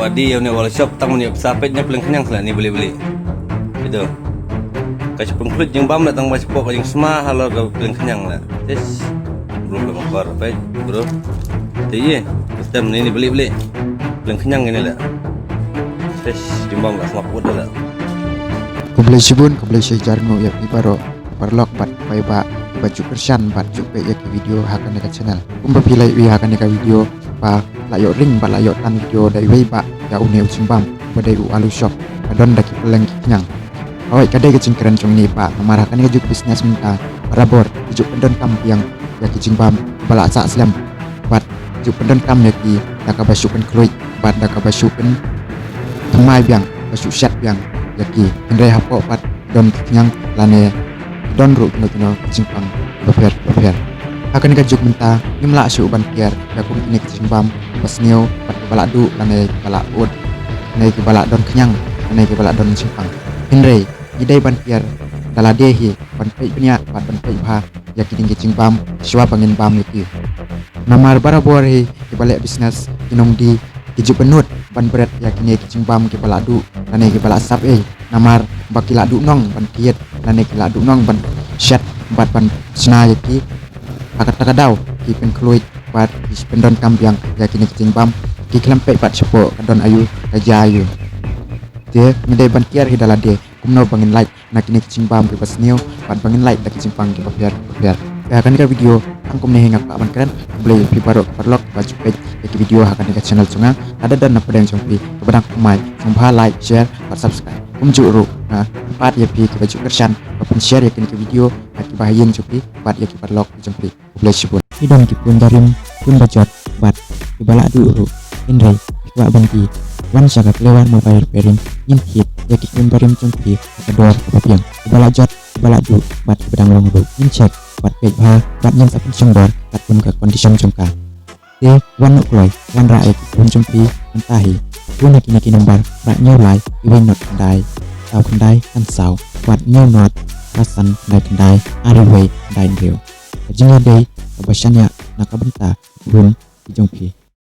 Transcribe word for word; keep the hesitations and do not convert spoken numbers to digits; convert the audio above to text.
Dei ïa une u ala shop tang mynne sa peit na pylleng khñiang la ni beli beli. Ito. Ka shu pynkhluit jingbam la tang ba shu pok ka jingsma halor ka pylleng khñiang la. Tis. Bro la makor peit bro. Te ye. System ni ni beli beli. Pylleng khñiang ini la. Tis jingbam la sma put la. Khublei shibun, khublei shihajar nguh ïa phi baroh. Paralok bad paidbah ba ju kyrshan bad ju peit ïa ki video ha kane ka channel. Kumba phi la ïohi ha kane ka video ba la ïoh ring bad la ïoh tan video da iwei ba ïa une u jingbam ba dei u alu shop ba don da ki pylleng ki khñiang. Hawai ka dei ka jingkren jong ine ba namar ha kane ka juk business mynta barabor ki ju pyndonkam biang ïa ki jingbam ba la sah slem bad ki ju pyndonkam ïa ki da kaba shu pynkhluit bad da kaba shu pynthymmai biang ba shu shet biang ïa ki. Hynrei hapoh pat don ki khñiang lane don ruh kino kino ki jingpang bapher bapher. Ha kane ka juk mynta ngim lah shuh ban kiar ïa kum kine ki jingbam ba sniew bad kiba la duh lane kiba la ud lane kiba la don khñiang lane kiba la don jingpang. Hynrei ngi dei ban kiar da lade hi ban peit bniah bad ban peit bha ïa kine ki jingbam shuwa ba ngin bam ïa ki. Namar barabor hi kiba leh business ki nongdie ki ju pynnud ban bret ïa kine ki jingbam kiba la duh lane kiba la sap ei. Namar ba ki la duh nong ban thied lane ki la duh nong ban shet bad ban shna ïa ki. Ha kata ka daw ki pynkhluit bad ki pyndonkam biang ïa kine ki jingbam ki khlem peit pat shapoh ka don aïu ka jia aïu. Te ngi dei ban kiar hi da lade kumno ba ngin lait na kine ki jingbam kiba sniew bad ba ngin lait da ki jingpang kiba pher bapher. Te ha kane ka video tang kumne hi nga kwah ban kren. Khublei ïa phi baroh ki paralok ba ju peit ïa ki video ha kane ka channel jong nga. Lada don na pdeng jong phi kaba dang kynmaw sngewbha like, share bad subscribe. Kumjuh ruh nga kyrpad ïa phi kiba ju kyrshan ba phin share ïa kine ki video ha kiba ha ïing jong phi bad ïa ki paralok jong phi. Khublei shibun. Ki don ki pun barim, pun bajot bad kiba la duh ruh. Hynrei ki kwah ban die. Wan sha ka Clever Mobile Repairing ngin thied ïa ki pun barim jong phi ha ka dor kaba biang. Kiba la jot, kiba la duh bad kiba dang long ruh. Ngin check bad peit bha bad ngin sa pynshong dor katkum ka condition jong ka. Te wan noh kloi, wanrah ïa ki pun jong phi mynta hi. Phone ha kine ki number phra hynñiew lai, iwei not khyndai, saw khyndai, san saw bad hynñiew not, phra san khyndai khyndai, ar iwei khyndai hynriew. Ka jingïadei kaba shaniah na ka bynta ki pun ki jong phi.